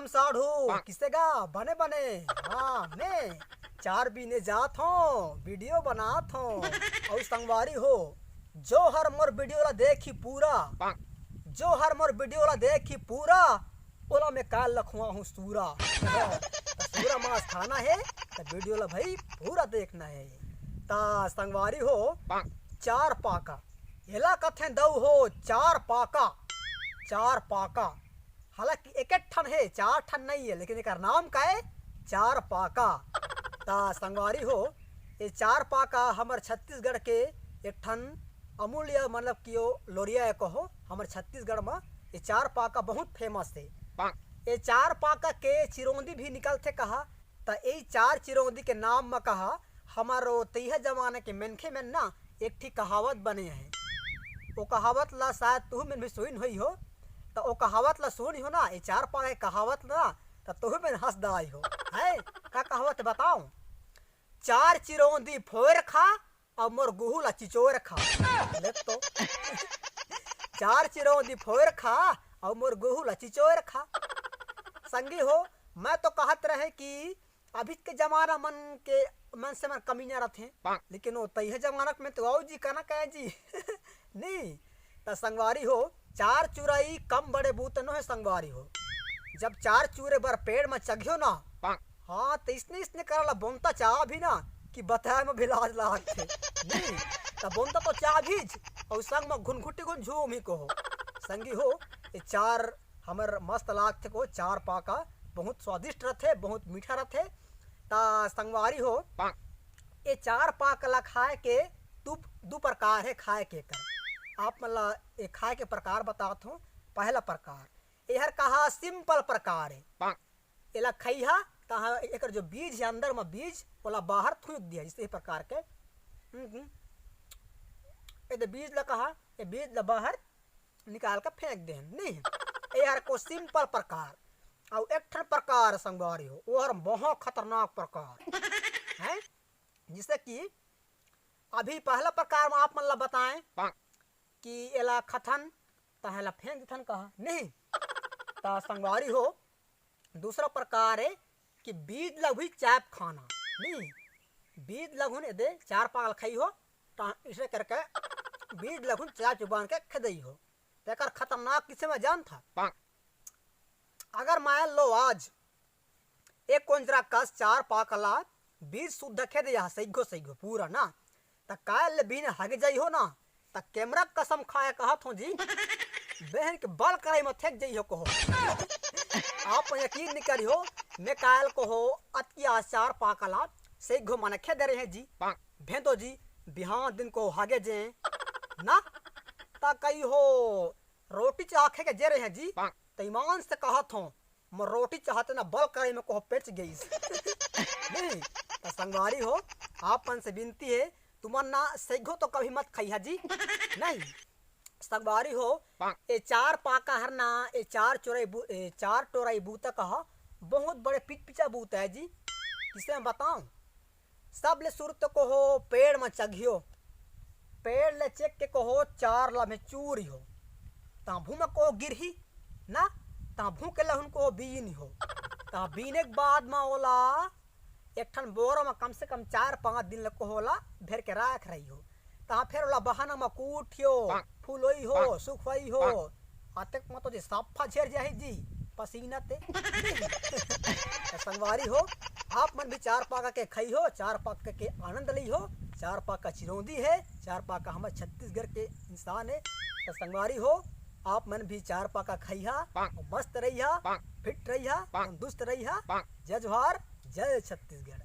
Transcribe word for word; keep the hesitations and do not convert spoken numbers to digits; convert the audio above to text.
साढ़ू, किसे गा? बने बने। हाँ, मैं चार बीने जात हूँ, वीडियो बनात हूँ। और संगवारी हो, जो हर मोर वीडियो ला देखी पूरा, जो हर मोर वीडियो ला देखी पूरा, ओला मैं काल लखुआ हूँ सूरा। त सूरा मांस खाना है, त वीडियो ला भाई पूरा देखना है। त संगवारी हो, चार पाका, एला कथें दऊ हो चार पाका, चार पाका। हालांकि एक एक ठन हे, चार ठन नहीं है, लेकिन एकर नाम का है? चार पाका। त संगवारी हो, ये चार पाका हमर छत्तीसगढ़ के एक ठन अमूल्य, मतलब कि ओ लोरिया ए कहो, हमर छत्तीसगढ़ म ये चार पाका बहुत फेमस हे। ये चार पाका के चिरौंदी भी निकलथे कहा, त यही चार चिरौंदी के नाम म कहा, हमर ओ तइहा जमाना के मनखे मन ना एक ठी कहावत बने हे। ओ कहावत ला शायद तुहू मन भी सुन होई हो, त ओ कहावत ला सुन हो ना, ये चार पाका के कहावत ला, त तुहू मन हंस दाई हो। है का कहावत बताओ? चार चिरौंदी फोर खा, अउ मोर गुहू ला चिचोर खा। ले तो। चार चिरौंदी फोर खा, अउ मोर गुहू ला चिचोर खा। संगी हो, मैं तो कहत रहे कि अभी के जमाना मन के मन से मन कमीना रथे, लेकिन वो तइहे जमाना में तो आओ जी, कहना कहे जी। नहीं, त संगवारी हो, चार चुरई कम बड़े बूत नो हे संगवारी हो। जब चार चूरे बर पेड़ म चघियो ना, हाँ, त इसने इसने करा ला बोनता चाह भी ना कि बताए म भी लाज लागथे। नहीं, त बोनता तो चाह भीज, अउ संग म घुनघुटी घुन झूम ही कहो। संगी हो, ये चार हमर मस्त लागथे को, चार पाका बहुत स्वादिष्ट रथे, बहुत मीठा रथे। त संगवारी हो, ये चार पाका ला खाए के दू, दू प्रकार हे खाए के कर। आप मन ला ये खाए के प्रकार बतात हूँ। पहला प्रकार, एहर कहा simple प्रकार हे। एला खइहा, तहाँ एकर जो बीज हे अंदर म बीज, ओला बाहर थूक दिया, जैसे ये प्रकार के। हम्म, हम्म। ये दे बीज ला कहा, ये बीज ला बाहर निकाल के फेंक देहन, नहीं। एहर को simple प्रकार। अउ एक ठन प्रकार संगवारी हो, ओहर महा खतरनाक प्रकार है, जिसे कि अभी पहला प्रकार म आप मन ला बताएं कि एला खथन, त एला फेंक देथन कहा, नहीं। त संगवारी हो, दूसरा प्रकार है कि बीज लघुन चाप खाना, नहीं। बीज लघुन एदे चार पाका ल खई हो, त इसे करके बीज लघुन चाप चुबान के खेदई हो। तेकर खतरनाक किसे में जानथा? अगर मान लो आज एक कोंजरा कस चार पाका ला बीज सुद्धा खेदे या सैघो सैघो पूरा ना, त कायल ले बिन हग जाई हो ना, त कैमरा कसम खाए कहत हो जी, बहन के बल कराई म थेक जाई हो कहो। आप यकीन नहीं करी हो, मैं कायल कहो अतकी आज चार पाका ला सैघो मन खेदे रहे जी, भेंदो जी, बिहान दिन को हगे जे ना, त कही हो रोटी चाखे के जे रहे जी, त ईमान से कहत हो, मोर रोटी चाहते ना बल करे में कोह पेच गईस। नहीं, त संगवारी हो, आप मन से विनती है, तुमन ना सैघो तो कभी मत खइहा जी। नहीं, संगवारी हो, ए चार पाका हर ना, ए चार चोरई बू-, ए चार टोरई बूता कहा, बहुत बड़े पिचपिचा बूता है जी। किसे में बताऊं? सबले सुरु तो कहो पेड़ म चघियो, पेड़ ले चेक के कहो चार लम्हे चूर हो, ताभू म कहो गिरही ना, ताभू के लहुन कहो बीन हो, ता बीने के बाद म ओला एक ठन बोरा म कम से कम चार पांच दिन ले कहो ओला भेर के राख रही हो, ता फेर ओला बहाना म कूटियो, फुलोई हो, सुखवाई हो, अतेक म तो जी सफा झेर जाही जी पसीना ते। त संगवारी हो, आप मन भी चार पाका के खई हो, चार पाका के आनंद लई हो। चार पाका चिरौंदी है, चार पाका हमर छत्तीसगढ़ के इंसान है। त संगवारी हो, आप मन भी चार पाका खइहा, मस्त रहिहा, फिट रहिहा, तंदुरुस्त रहिहा। जय जोहार, जय छत्तीसगढ़।